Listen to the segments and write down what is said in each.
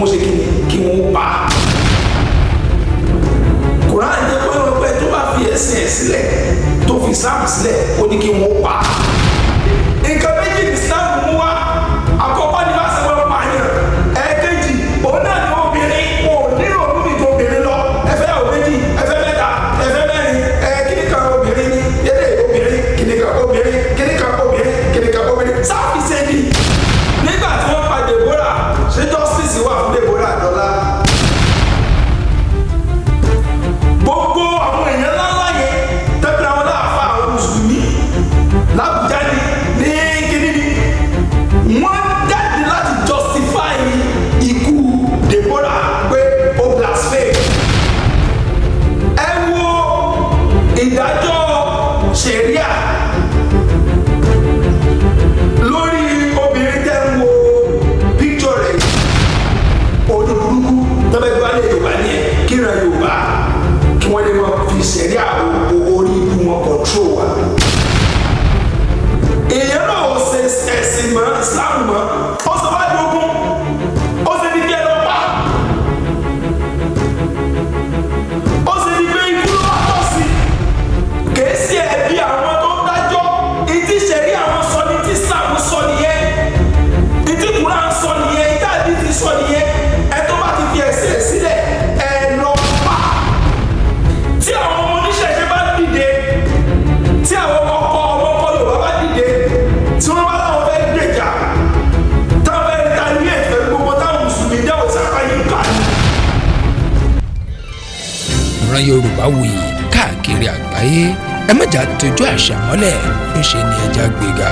wọ́n ṣe kí ni, kí wọ́n pa. Quran jẹ́ pé wọ́n pẹ́ tó bá fi ẹ̀sìn ẹ̀ sílẹ̀, tó fi Islam sílẹ̀, ó ní kí wọ́n pa. Nǹkan méjì ní Islam mú wá. Àkọ́kọ́ ni bá ṣe wọ́n pààyàn. Ẹ̀ẹ́kejì òun náà ni obìnrin wọn ò ní ìrònú mi ju obìnrin lọ. Ẹ fẹ́ yàwó méjì, ẹ fẹ́ mẹ́ta, ẹ fẹ́ mẹ́rin, ẹ kíní kan obìnrin ni yédè obìnrin, kíní kan obìnrin, kíní kan obìnrin, kíní kan obìnrin, sáfì sẹ́ni. Nígbà tí wọ́n pa Deborah, ṣé justice wà fún Deborah dọ́là? Gbogbo àwọn èèyàn ńláńlá yẹn tẹ́pẹ́ àwọn láàfà àwọn mùsùlùmí l'Àbújá ni ní kíní ni wọ́n jáde láti justify ikú Deborah pé ó blaspheme. Ẹ wo ìdájọ́ ṣẹ̀ríà lórí obìnrin tẹ́ ń wo picture rẹ̀, orí burúkú tọ́bẹ̀ gbálẹ̀ Yorùbá ní ẹ̀ kíran Yorùbá kí wọ́n lè máa fi ṣẹ̀ríà orí ibú wọn control wa. Èèyàn náà ò ṣe ẹ̀sìn mọ́, Islam mọ́, ó sọ wá di ogun, ó ṣe ní kí ẹ lọ pa, ó ṣe ní pé ikú ló wá tọ́ sí. Kìí ṣe ẹ̀bi àwọn tó ń dájọ́. Ìtí ṣẹ̀rí àwọn sọ ní tí Islam sọ nìyẹn, ìtí Quran sọ nìyẹn, ìtí àdìsí sọ nìyẹn. Ẹ tó bá ti fi ẹ̀sìn ẹ̀ sílẹ̀, ẹ lọ pa. Tí àwọn ọmọ oníṣẹ̀ṣe bá dìde, tí àwọn ọkọ ọmọ ọkọ Yorùbá bá dìde, tí wọ́n bá láwọn fẹ́ gbèjà, táwọn fẹ́ retaliate pẹ̀lú gbogbo táwọn mùsùlùmí dáwọ̀ sápá yín kà ní. Ìran Yorùbá wuyì káàkiri àgbáyé, ẹ má jà tójú àṣà mọ́lẹ̀, ńṣe ni ẹja gbéga.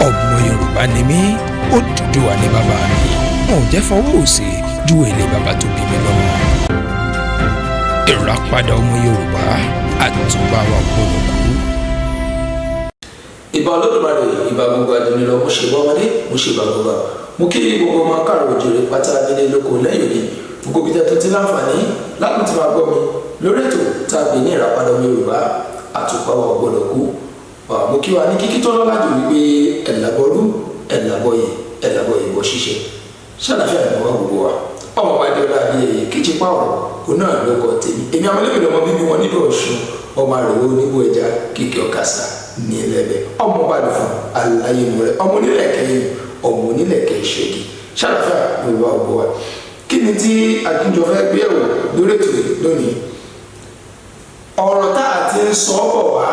Ọmọ Yorùbá ni mí, Odùduwà ní bàbá mi, wọn ò jẹ́ fọwọ́ òsì ju èlé bàbá tó bí mi lọ́mọ. Ìràpadà ọmọ Yorùbá, àtúbà wa gbọ́dọ̀ kú. Ìbà Olódùmarè, ìbà gbogbo àdúnilọ, mo ṣe ìbà ọmọdé, mo ṣe ìbà gbogbo, mo kí gbogbo ọmọ káàrọ̀ òjòrè pátá nílé lóko lẹ́yìn òní, gbogbo ibi tẹ́ tó ti láǹfààní láti ti máa gbọ́ mi lórí ètò tá a pè ní Ìràpadà ọmọ Yorùbá, àtùpà wa gbọ́dọ̀ kú. Mo kí wa ní kíkí tó lọ́lá jù wípé ẹ̀làbọ̀rú, ẹ̀làbọ̀yè, ẹ̀làbọ̀yè bọ̀ ṣíṣe, ṣàlàfíà ní wọ́n gbogbo wa. Ọmọ bá dé ọlá adéyẹyẹ kíjì pa ọ̀rọ̀ òun náà ló kọ tèmi. Èmi àmọ́lẹ́bí lọmọ bíbí wọn nílùú Ọ̀ṣun, ọmọ àrèwé oníbó ẹja kíkì ọ̀kasà ní ẹlẹ́bẹ̀, ọmọ bá lò fún aláyé mu rẹ, ọmọ onílẹ̀kẹ́ yìí, ọmọ onílẹ̀kẹ́ ìṣègì. Ṣàlàfíà ní wọ́n gbogbo wa. Kí ni tí akíjọ fẹ́ gbé ẹ̀wò lórí ètò yìí lónìí? Ọ̀rọ̀ tá a ti ń sọ bọ̀ wá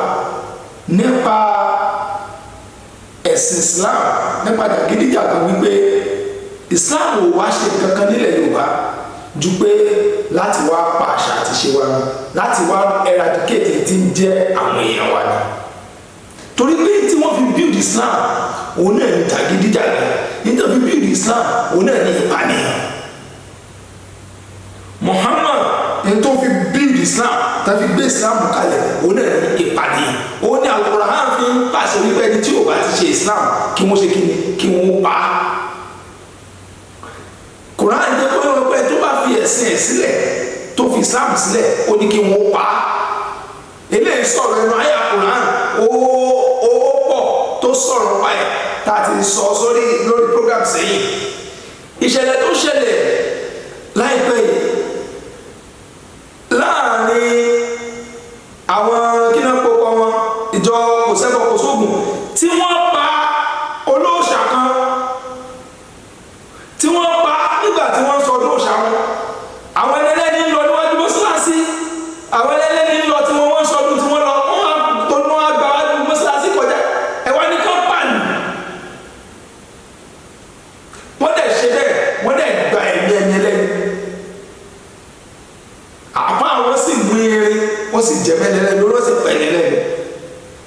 nípa ẹ̀sìn Islam, nípa jàgídíjàgan, wípé Islam ò wá ṣe kankan nílẹ̀ Yorùbá ju pé láti wá pa àṣà àti ṣe wa run, láti wá eradicate tí ń jẹ́ àwọn èèyàn wa ni. Torí pé tí wọ́n fi build Islam òun náà ní jàgídíjàgan, nítorí fi build Islam òun náà ní ìpànìyàn. Muhammad ní tó fi build Islam, tá fi gbé Islam kalẹ̀, òun náà ní ìpànìyàn. Òun ní Al-Qur'an fi ń pàṣẹ wípé ẹni tí ò bá ti ṣe Islam, kí wọ́n ṣe kí ni, kí wọ́n pa á. Quran jẹ́ pé wọ́n pẹ́ tó bá fi ẹ̀sìn ẹ̀ sílẹ̀, tó fi Islam sílẹ̀, ó ní kí wọ́n pa á. Eléyìí sọ̀rọ̀ ẹnu àyà Quran ó pọ̀ tó sọ̀rọ̀ pa ẹ̀ tá a ti sọ sórí lórí program sẹ́yìn. Ìṣẹ̀lẹ̀ tó ṣẹlẹ̀ láìpẹ́ yìí láàrin àwọn kínápọ̀pọ̀ wọn, ìjọ kò sẹ́bọ̀ kò sóògùn, tí wọ́n pa olóòṣà kan, tí wọ́n pa nígbà tí wọ́n sọ olóòṣà wọn. Àwọn ẹlẹ́ni ń lọ níwájú mọ́ṣáláṣí, àwọn ẹlẹ́ni ń lọ tí wọ́n sọdún tí wọ́n lọ, wọ́n tó ní wọ́n gba wájú mọ́ṣáláṣí kọjá, ẹ wá ní kọ́ńpánì. Wọ́n dẹ̀ ṣe bẹ́ẹ̀, wọ́n dẹ̀ gba ẹ̀mí ẹni ẹlẹ́ni. Àpá àwọn sì mú irin, wọ́n sì jẹ́ mẹ́lẹ́lẹ́ lórí, wọ́n sì pẹ̀lẹ́ lẹ́nu.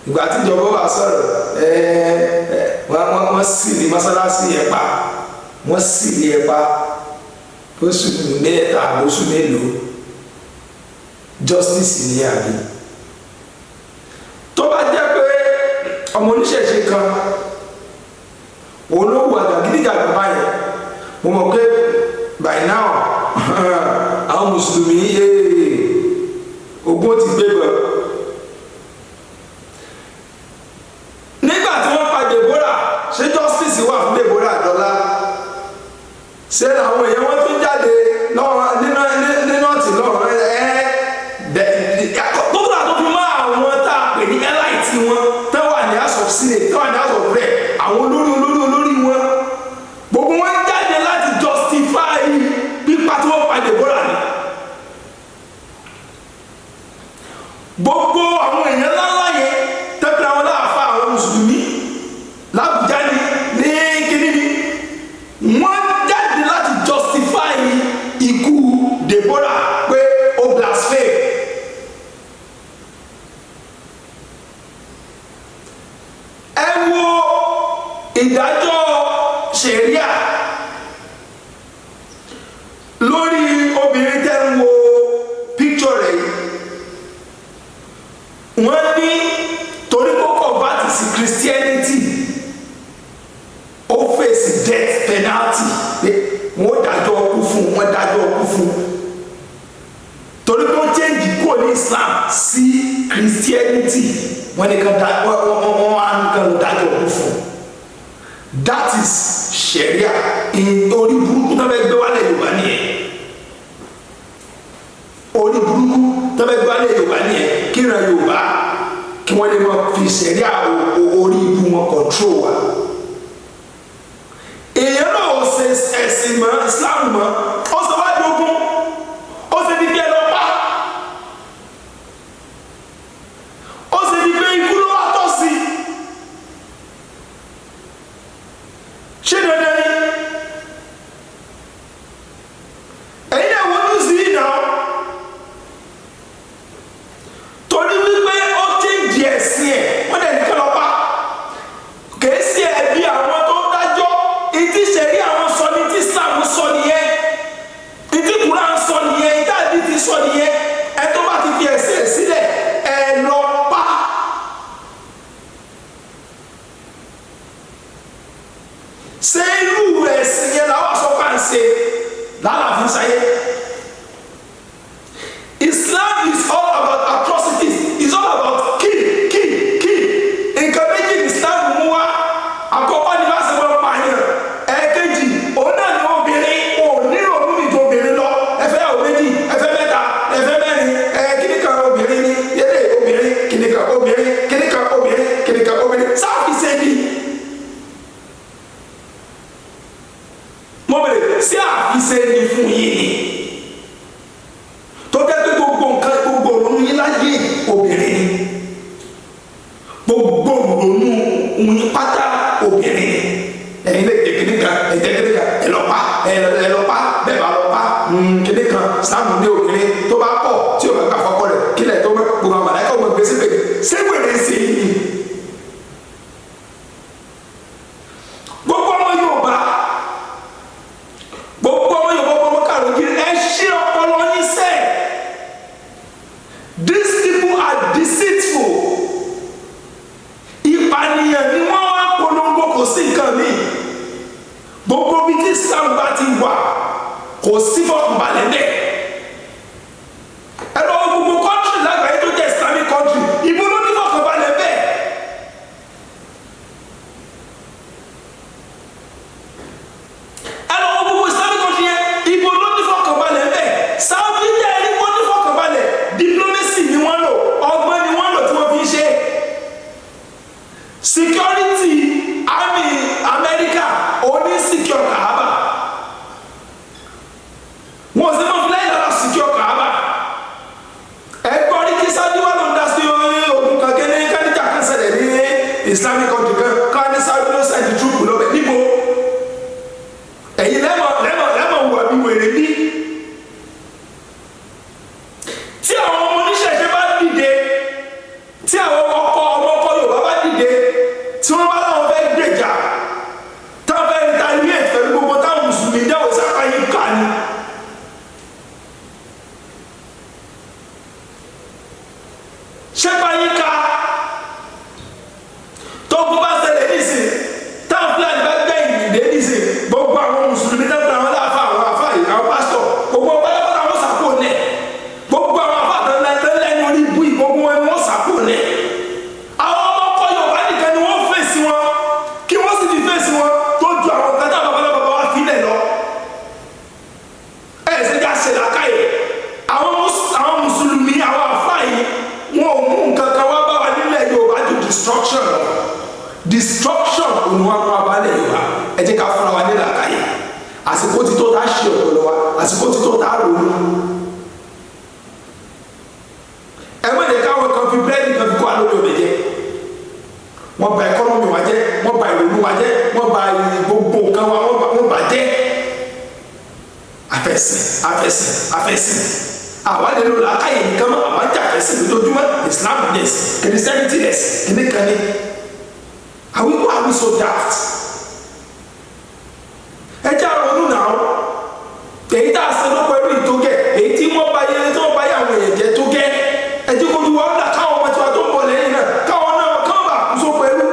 Ìgbà tí ìjọba wà sọ̀rọ̀, wọ́n sì ní mọ́sálásí yẹn pa, wọ́n sì ní ẹ pa oṣù mẹ́ta, oṣù mélòó, justice ní àbí? Tó bá jẹ́ pé ọmọ oníṣẹ̀ṣe kan òun ló wù àjàgídíjàgbọ̀n báyẹn, mo mọ̀ pé by now àwọn mùsùlùmí ogun ti gbé bọ̀. Nígbà tí wọ́n pa Deborah, ṣé justice wà fún Deborah dọ́là? Ṣé àwọn èèyàn wọn tún jáde? Ṣẹ̀ríà lórí obìnrin tẹ́ ń wo picture rẹ̀ yìí, wọ́n ní torí kó convert sí Christianity, ó face death penalty, pé wọ́n dájọ́ ọkú fún, wọ́n dájọ́ ọkú fún torí pé ó change kúrò ní Islam sí Christianity. Wọ́n ní kan wọ́n wá nǹkan lọ dájọ́ ọkú fún. That is Sharia. Orí burúkú tó fẹ́ gbé wálé Yorùbá nìyẹn. Orí burúkú tó fẹ́ gbé wálé Yorùbá nìyẹn, kí ìran Yorùbá kí wọ́n lè mọ fi Sharia orí ibú wọn control wa. Èèyàn náà ò ṣe ẹ̀sìn mọ́, Islam mọ́, ó sọ wá di ogun, ó ṣe di bí ẹ lọ pa, ó ṣe di pé ikú ló wá tọ́ sí. Ṣé dandan ni? Ẹ̀yin náà wọ́n tún sí ìná torí wípé ó change ẹ̀sìn ẹ̀, wọ́n dẹ̀ ní kí lọ pa. Kìí sí ẹbí àwọn tó dájọ́. Ìtí sẹ̀rí àwọn sọ ní tí Islam sọ nìyẹn, ìtí Quran sọ nìyẹn, ìtí àdìtì sọ nìyẹn. Ẹ tó bá ti fi ẹ̀sìn ẹ̀ sílẹ̀, ẹ lọ pa. Ṣé irú ẹ̀sìn yẹn làwọn aṣọ kan ṣe lálàáfíà sáyé? Islam is all about atrocities. It's all about kill, kill, kill. Nǹkan méjì ní Islam mú wá. Àkọ́kọ́ ni láti máa pààyàn. Ẹ̀ẹ̀kejì, òun náà ni obìnrin ò nílò mímì ju obìnrin lọ. Ẹ fẹ́ yàwó méjì, ẹ fẹ́ mẹ́ta, ẹ fẹ́ mẹ́rin, ẹ kíní kan obìnrin ni, yédè obìnrin, kíní kan obìnrin, kíní kan obìnrin, kíní kan obìnrin. Sáàfì ṣe ni. Mo bèrè sí àfiṣe ni fún yín ni tó jẹ́ pé gbogbo nǹkan, gbogbo òun yín láyé obìnrin ni, gbogbo òun yín pátá obìnrin ni. Ẹ̀yin lè jẹ́ kíní kan, ẹ jẹ́ kíní kan, ẹ lọ pa, ẹ lọ pa, bẹ́ẹ̀ bá lọ pa kíní kan. Sáàmù ní obìnrin tó bá pọ̀ tí o bá gbà fọ́kọ rẹ̀ kílẹ̀ tó mọ́ gbogbo àwọn màláíkà ọmọ gbèsè pé séwèrè sí i. Gbogbo ọmọ Yorùbá, gbogbo ọmọ Yorùbá, ọmọ kàrò kiri, ẹ ṣí ọpọlọ yín sẹ. These people are deceitful. Ìpànìyàn ni wọ́n wá polongo, kò sí nǹkan míì. Gbogbo bí tí Islam bá ti wà, kò sí fọkànbalẹ̀ bẹ́ẹ̀. Ẹ lọ wo gbogbo country lágbàáyé tó jẹ́ Islamic country, ìbò ló ní fọkànbalẹ̀ bẹ́ẹ̀? Ẹ lọ wo gbogbo Islamic country yẹn, ìbò ló ní fọkànbalẹ̀ bẹ́ẹ̀? Saudi jẹ́ ẹni kó ní fọkànbalẹ̀. Diplomacy ni wọ́n lò, ọgbọ́n ni wọ́n lò tí wọ́n fi ń ṣe. Security army America oní secure Kaaba, wọn sì máa fi lẹ́yìn lára secure Kaaba. Ẹgbọ́n ní kí Saudi wà ló ń dá sí ogun kan kí ní káníjà kan ṣẹlẹ̀ ní Islamic country kan, ká ní Saudi ló send troop lọ́bẹ̀ níbo? Ẹ̀yin lẹ́mọ̀ lẹ́mọ̀ lẹ́mọ̀ wà bí wèrè bí. Tí àwọn ọmọ oníṣẹ̀ṣe bá dìde, tí àwọn ọkọ ọmọ ọkọ Yorùbá bá dìde, tí wọ́n bá láwọn fẹ́ gbèjà, táwọn fẹ́ retaliate pẹ̀lú gbogbo táwọn mùsùlùmí dáwọ́ sápá yìí kà ní. Ṣé báyìí ká tógun bá ṣẹlẹ̀ nísìn, táwọn Fúlàní bá gbẹ̀yìn dé nísìn, gbogbo àwọn mùsùlùmí tó ń ta àwọn aláàfáà, àwọn àfáà yìí, àwọn pásítọ̀, gbogbo pátápátá wọn sàkó nẹ̀. Gbogbo àwọn àfáà tó ń lẹ́nu orí ibú yìí, gbogbo wọn ni wọ́n sàkó nẹ̀. Àwọn ọmọ ọkọ Yorùbá nìkan ni wọ́n fèsì wọn, kí wọ́n sì fi fèsì wọn tó ju àwọn kan táwọn babalábàbá wa fi lẹ̀ lọ. Ẹ ṣe já ṣe làákàyè. Àwọn mùsùlùmí, àwọn àfáà yìí, wọn ò mú nǹkan kan wá bá wa nílẹ̀ Yorùbá ju destruction lọ. Destruction òun wá kó abalẹ̀ Yorùbá. Ẹ jẹ́ ká fúnra wa ní làákàyè. Àsìkò ti tó tá a ṣe ọpọlọ wa, àsìkò ti tó tá a ronú. Ẹ má jẹ́ káwọn kan fi búrẹ́dì kan fi kó alóde òde jẹ. Wọ́n bà economy wa jẹ́, wọ́n bà ìrònú wa jẹ́, wọ́n bà gbogbo nǹkan wa, wọ́n bà jẹ́. Àfẹ̀sìn, àfẹ̀sìn, àfẹ̀sìn. Àwa lè lo làákàyè nìkan mọ́, àwa ń jà fẹ̀sìn lójoojúmọ́. Islam yes, Christianity yes, kìnnì kan ní. Are we, why are we so daft? Èyí tá a ṣe lóko ẹrú yìí tó gẹ́, èyí tí wọ́n bá yẹ, tí wọ́n bá yẹ àwọn èèyàn jẹ́ tó gẹ́. Ẹ jẹ́ kójú wa là, káwọn ọmọ tiwa tó ń bọ̀ lẹ́yìn náà, káwọn náà káwọn bá kú sóko ẹrú.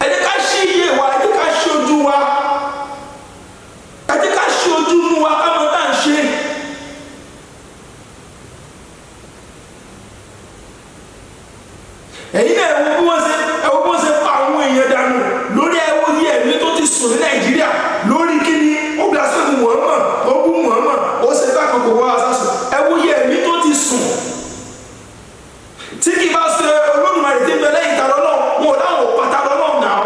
Ẹ jẹ́ ká ṣí iye wa, ẹ jẹ́ ká ṣí ojú wa, ẹ jẹ́ ká ṣí ojú inú wa, ká mọ tá à ń ṣe. Ẹ̀yin náà, ẹ wo bí wọ́n ṣe pa àwọn èèyàn dànù lórí. Ẹ wo iye ẹ̀mí tó ti sùn ní Nàìjíríà lórí kíni? Ó blasphemy Muhammad, ó bú Muhammad, ó ṣe bákan, kò wá aṣáṣù. Ẹ wo iye ẹ̀mí tó ti sùn. Tí kì bá ṣe Olódùmarè tí ń bẹ lẹ́yìn, ta lọ́lọ́ wọn ò láwọn ò pátá lọ́lọ́ náà.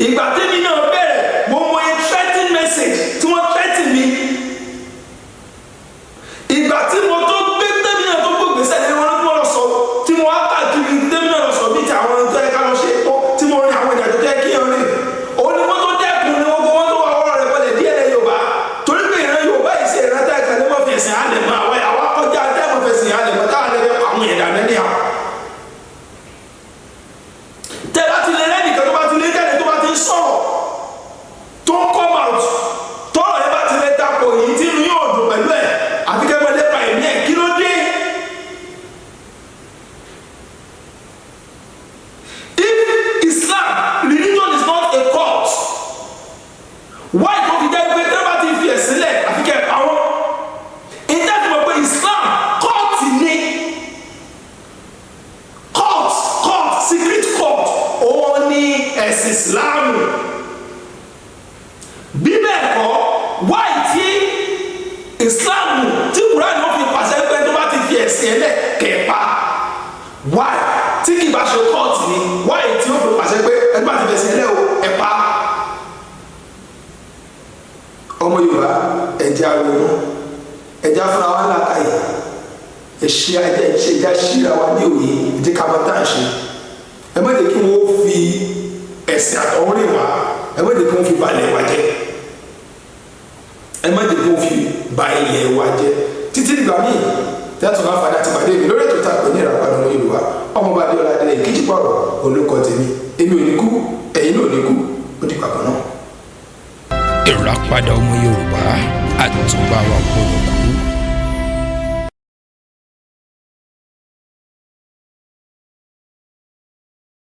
Ìgbà tẹ́mi náà bẹ̀rẹ̀, mo mọ iye threatening message tí wọ́n threaten mi. Ìgbà tí mo tó gbé, tẹ́mi náà tó gbé gbèsè ní wọn tí wọ́n lọ sọ, tí mo wá káàkiri, tẹ́mi náà lọ sọ bí ti àwọn tó yẹ ká lọ ṣe tó, tí mo rin àwọn ìrìnàjò tó yẹ kí n rìn, òun ni wọ́n tó dẹ́kun, ni wọ́n tó wà ọ̀rọ̀ rẹ̀ bọ̀lẹ̀ díẹ̀ lẹ́ Yorùbá, torí pé ìran Yorùbá yìí ṣe ìran táyà kan ní wọ́n fi ẹ̀sìn alẹ̀ mọ́. Àwọn àwọn akọjá tẹ́ wọ́n fi ẹ̀sìn alẹ̀ mọ́, táwọn ẹ̀fẹ́ pa àwọn ẹ̀dá ní àwọn. Tẹ́ bá ti lè rẹ́nìkan tó bá ti lé jáde, tó bá ti ń sọ̀rọ̀, tó ń come out, tọ́rọ̀ yẹn bá ti lè takò yìí, tí inú yóò dùn pẹ̀lú ẹ̀, àfi kẹ́ mọ́ lépa ẹ̀mí ẹ̀, kí ló dé? If Islam religion is not a cult, why tó fi jẹ́ pé tẹ́ bá ti fi ẹ̀sìn lẹ̀, àfi kẹ́ pa wọ́n? Ìjẹ́ fi mọ̀ pé Islam cult ni, cult, cult, secret cult, òun ni ẹ̀sìn Islam. Bí bẹ́ẹ̀ kọ́, why tí Islam, tí Quran ó fi pàṣẹ pé tó bá ti fi ẹ̀sìn ẹlẹ̀ kẹpa? Why? Tí kì bá ṣe cult ni, why tí ó fi pàṣẹ pé ẹni bá ti fi ẹ̀sìn ẹlẹ̀ o, ẹ̀ pa? Ọmọ Yorùbá, ẹ̀jẹ̀ àrònú, ẹ̀jẹ̀ afúnra wa ńlá káyè, ẹ̀ṣẹ̀ ẹ̀jẹ̀ ẹ̀ṣẹ̀, ẹ̀jẹ̀ àṣírà wa ní òye, ẹ̀jẹ̀ ká máa tá à ń ṣe. Ẹ má jẹ́ kí wọ́n fi ẹ̀sìn àtọ̀húnrìn wá, ẹ má jẹ́ kí wọ́n fi balẹ̀ wa jẹ́, ẹ má jẹ́ kí wọ́n fi ba ilẹ̀ wa jẹ́. Títí dìgbà míì tẹ́tù náà fàdá ti pàdé mi lórí ètò tá a pè ní Ìràpadà Ọmọ Yorùbá, ọmọọba Adéọlá Adé Kíjì Pọ̀rọ̀ olùkọ́ tèmi. Èmi ò ní kú, ẹ̀yin náà ò ní kú. Ó dìgbà kan náà. Ìràpadà Ọmọ Yorùbá, àtúbà wa gbọ́dọ̀ kú.